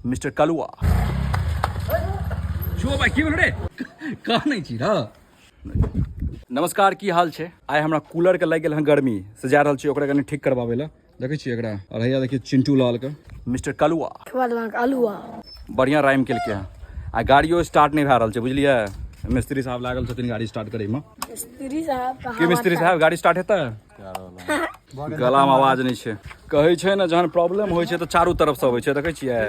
Mister कलुआ। छुओ भाई, की भेलो रे? कहाँ छी र? नमस्कार, की हाल छै? आइ हमरा कूलर के लागि गेल हँ गर्मी से, जा रहल छी ओकरा कनि ठीक करबाबै लए। देखै छियै एकरा और हैया देखियौ चिंटू लाल के, मिस्टर कलुआ। खुआ देलक अलुआ। बढ़िया राइम केलकै हँ। आ गाड़ियो स्टार्ट नहि भए रहल छै, बुझलियै? मिस्त्री साहब लागल छथिन गाड़ी स्टार्ट करैमे। मिस्त्री साहब की मिस्त्री साहब, गाड़ी स्टार्ट हेतै? गलामे आवाज नहि छै। कहै छै ने, जहन प्रॉब्लम होइ छै तऽ चारू तरफसँ अबै छै। देखै छियै,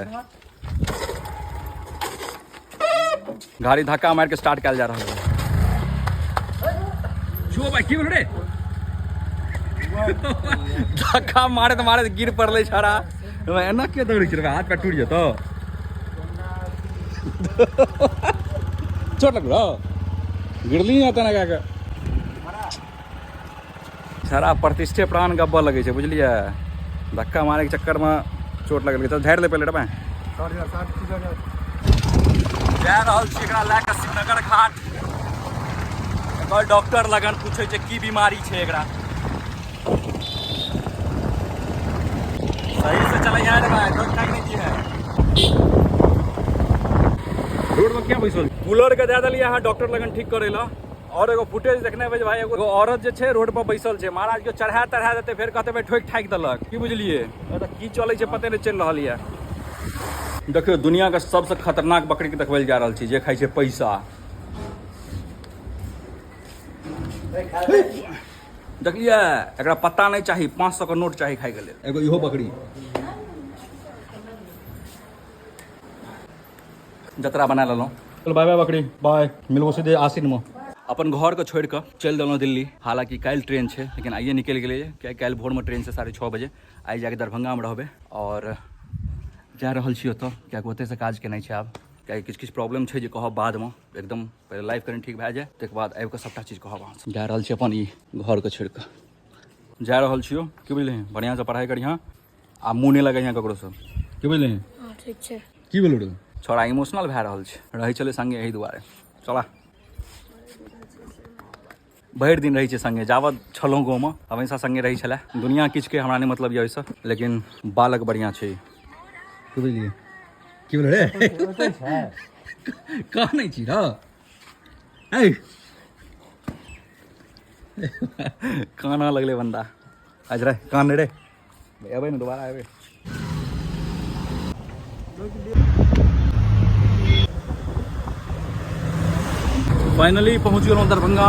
गाड़ी धक्का मारि के स्टार्ट कयल जा रहल है। छुओ भाई, की भेलो रे? धक्का मारैत मारैत गिर पड़लै छड़ा। एना के दौड़ै छै रे? हाथ पैर टूटि जेतौ। चोट लगलो? गिरली है तेना कए के छड़ा प्रतिष्ठे प्राण गब्बऽ लगै छै, बुझलियै? धक्का मारैके चक्करमे चोट लगल। चल, झाड़ि ले पहिले रे। जा रहल छी एकरा लए कऽ शिवनगर घाट, एकर डॉक्टर लगन, पूछै छै की बीमारी छै एकरा। सही से चलै रे भाई, ठोक ठाक नहीं की है। रोड में क्या बैसल? कूलर के दए देलियै अहाँ डॉक्टर लगन ठीक करै लए। और एगो फुटेज देखने हेबै जे भाई, एगो औरत जे छै रोड पर बैसल छै। महाराज के चढ़ा तढ़ा देतै, फेर कहतै भाई ठोकि ठाकि देलक। की बुझलियै? एतऽ की चलै छै पते नहि चलि रहल यऽ। देखियौ, दुनिया के सबसँ खतरनाक बकरी के देखबै लए जा रहल छी, जे खाइ छै पैसा। देखलियै, एकरा पत्ता नहि चाही, 500 के नोट चाही खाइके लेल। एगो इहो बकरी जतरा बना लेलहुँ। चल, बाय बाय बकरी, बाय। मिलबो सीधे आसिनमे। अपन घरके छोड़ि कऽ चलि देलहुँ दिल्ली। हालाँकि काल्हि ट्रेन छै, लेकिन आइए निकलि गेलियै, किएकि काल्हि भोरमे ट्रेन छै 6:30 बजे। आइ जाके दरभंगामे रहबै आओर जा रहल छी ओतऽ, किएकि ओतहिसँ काज केनाइ छै आब, किएकि किछु किछु प्रॉब्लम छै जे कहब बादमे। एकदम पहिले लाइफ कनि ठीक भए जाय, ताहिके बाद आबि कऽ सभटा चीज कहब अहाँसँ। जा रहल छी, अपन ई घरके छोड़ि कऽ जा रहल छियौ। की बुझलिही? बढ़िआँसँ पढ़ाइ करिहँ आ मुँह नहि लगैहे ककरोसँ। की बुझलिही? हँ, ठीक छै। की भेलो रे? छोड़ा इमोशनल भए रहल छै। रहै छलै संगे, एहि दुआरे। चला, भरि दिन रहै छै संगे। जावत छलहुँ गाँवमे, हमेशा संगे रहै छलै। दुनिया किछुके हमरा नहि मतलब यऽ ओहिसँ, लेकिन बालक बढ़िआँ छै। की बुझलियै? की भेलो रे? कहाँ नहि छी र? ऐ, काना लगलै बन्दा। आज रे, कान रे। एबै ने दोबारा एबै। फाइनली पहुँच गेलहुँ दरभंगा।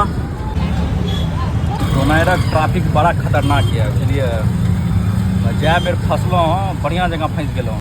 दोनाइरक ट्रैफिक बड़ा खतरनाक यऽ, बुझलियै? जाए बेर फसलहुँ, बढ़िआँ जकाँ फँसि गेलहुँ।